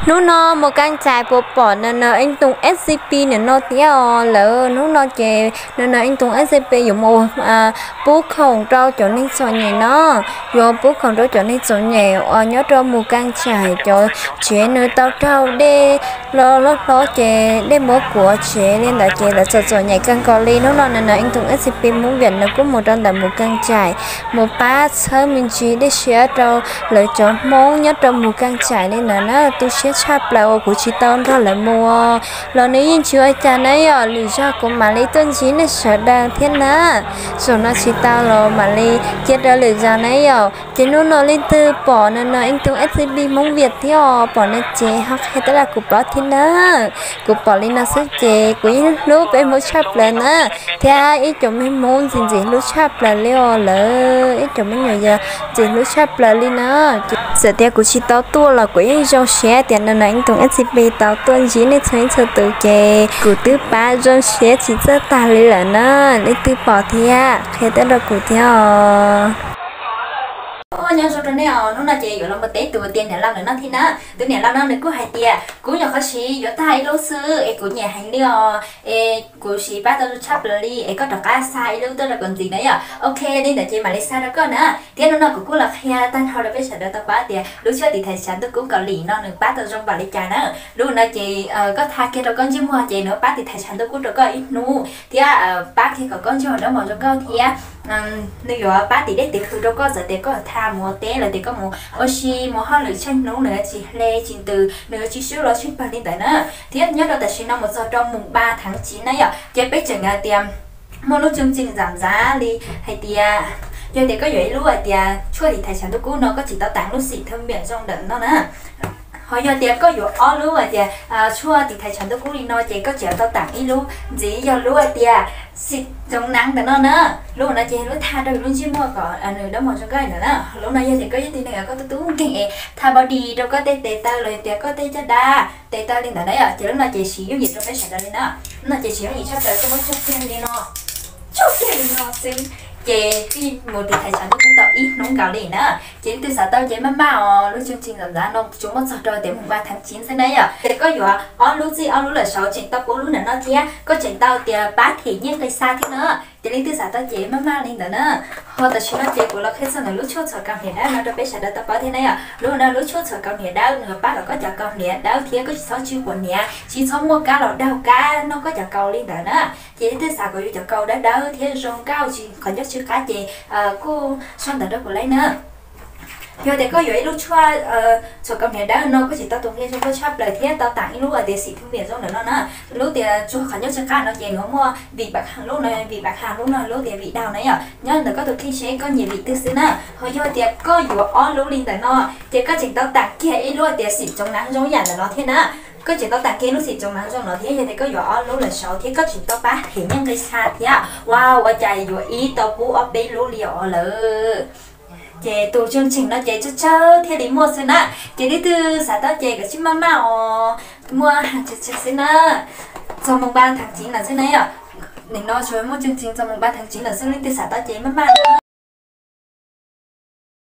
Hnub no mus keeb cai puas pom N N Ej Toog S C P nim no thiab os lawm. Hnub no ces N N Ej Toog S C P yuav mus pub khoom rau cov neeg txom nyem no. Yuav pub khoom rau cov neeg txom nyem uas nyob rau mus keeb cai cov tsev nws tau raug dej los hlob hlob ces dej muab kuav tsev li ntawd ces lawv txom txom nyem kawg nkaus li. Hnub no N N Ej Toog S C P Hmoob Viam nws kuj mus rau ntawm mus keeb cai mus pab txhawb me ntsis dej siab rau lawv cov Hmoob nyob rau mus keeb cai li ntawd na. Tu siab tshaj plaws uas kuv tsis tau nrog lawv mus los nws yeej tsis ua cas na yom. Lwm zaug kuv mam li tuaj ntsib nej sawv daws thiab na. Zaum no tsis tau los mam li cia rau lwm zaus na yom. Ces hnub no leej twg pom N N Ej Toog S C P Hmoob Viam thiab os pom no ces ho qhia tuaj rau kuv paub thiab na. Kuv pom li no xwb ces kuv yeej hlub peb Hmoob tshaj plaws na, thiab ib cov me Hmoob ntxim ntxim hlub tshaj plaws li os lawm, ib cov me nyuam yaus ntxim hlub tshaj plaws li na. Txawm tias kuv tsis tau tuaj los kuv yeej zoo siab tias N N Ej Toog S C P tau tuaj ntsib nej txhua ib txhua tus ces kuv twb pab zoo siab tsis txawj tag li lawm na. Leej twg pom thiab qhia tuaj rau kuv thiab os. Nyob zoo rau nej os, hnub no ces yuav los mus teb tus tias niam laus ntawm no thiab na. Tus niam laus no nws kuj hais tias kuv nyuam qhuav siv yuav tag ib lub xwb es kuv nyiam heev li os, es kuv siv pab tau zoo tshaj plaws li es koj rov qab xa ib lub tuaj rau kuv ntxiv na yom. Ok, li ntawd ces mam li xa rau koj na. Thiab hnub no kuv kuj los qhia tag nrho rau peb sawv daws tau paub tias lub tshuaj tiv thaiv tshav ntuj kub Kaus Lim no nws pab tau zoo npaum li cas na. Lub no ces koj tha kiag rau koj ntsej muag ces nws pab tiv thaiv tshav ntuj kub rau koj ib hnub thiab pab kiag kom koj ntsej muag dawb mos zoo nkauj thiab nws yuav pab tiv dej tiv hws rau koj txawm tias koj tha mus ua teb los tias koj mus ua si mus hauj lwm tsheej hnub nws yuav tsis hle tsis ntws, nws yuav tsis swb los tsheej pawg li ntawd na. Thiab nyob rau tam sim no mus txog rau mùng ba tháng chín na yom, ces peb tseem hais tias muaj lub chương trình giảm giá li hais tias yog tias koj yuav ib lub hais tias tshuaj tiv thaiv tshav ntuj kub no koj tseem tau tặng lub xịt thơm miệng zoo ntawm no na. Ho yog tias koj yuav ob lub hais tias tshuaj tiv thaiv tshav ntuj kub li no ces koj tseem tau tặng ib lub ntxiv yog lub hais tias xịt chống nắng ntawm no na. Lub no ces lub tha rau lub ntsej muag kom nws dawb mos zoo nkauj ntawm na. Lub no yog tias koj ib tug neeg koj tub tub nkeeg es tha body rau koj tej tes taw los tias koj tej caj dab tes taw li ntawd na yom, ces lub no ces siv yooj yim rau peb sawv daws li na. Lub no ces siv yooj yim tshaj plaws koj muab tsuag kiag li no, tsuag kiag li no xwb ces twb mus tiv thaiv tshav ntuj kub tau ib hnub nkaus li na. Ces leej twg xav tau ces maj maj os, lub chương trình giảm giá no tsuas muaj txog rau tias mùng ba tháng chín xwb na yom. Ces koj yuav ob lub txij ob lub lawm saud tseem tau pub lub ntawm no thiab koj tseem tau tias pab them nyiaj nqi xa thiab na. Ces leej twg xav tau ces maj maj li ntawd na. Ho tam sim no ces kuv los qhia txog ntawm lub tshuaj txhuam kaus hniav dawb no rau peb sawv daws tau paub thiab na yom. Lub no lub tshuaj txhuam kaus hniav dawb nws pab kom koj cov kaus hniav dawb thiab koj tsis txhob tsw quav hniav, tsis txhob muaj kab los daug kab noj koj cov kaus li ntawd na. Ces leej twg xav kom yus cov kaus dawb dawb thiab zoo nkauj tsis qhov ncauj tsw qab ces kuj sau ntawv rau kuv lauj na. Yog tias koj yuav ib lub tshuaj txhuam kaus hniav dawb no koj tseem tau tus nqi zoo nkauj tshaj plaws thiab tau tặng ib lub hais tias xịt thơm miệng zoo ntawm no na. Lub tias tsuag qhov ncauj tsw qab no ces nws muaj vị bạc hạng, lub no vị bạc hạng, lub no lub tias vị đào na yom. Nyob ntawm koj tus kheej seb koj nyiam vị twg xwb na. Ho yog tias koj yuav ob lub li ntawm no ces koj tseem tau tặng kiag ib lub hais tias xịt chống nắng zoo ib yam ntawm no thiab na. Koj tseem tau tặng kiag lub xịt chống nắng zoo no thiab, yog tias koj yuav ob lub lawm saud thiab koj tseem tau pab them nyiaj nqi xa thiab. Ua ua cas yuav ib tau pub ob peb lub li os lawm. Ces tus chương trình no ces tsawg tsawg thiaj li muaj xwb na. Ces leej twg xav tau ces koj tsij maj maj os, muaj tsawg tsawg xwb na. Txog mùng ba tháng chín lawm xwb na yom. Nim no tsuas muaj chương trình txog mùng ba tháng chín lawm xwb, leej twg xav tau ces maj maj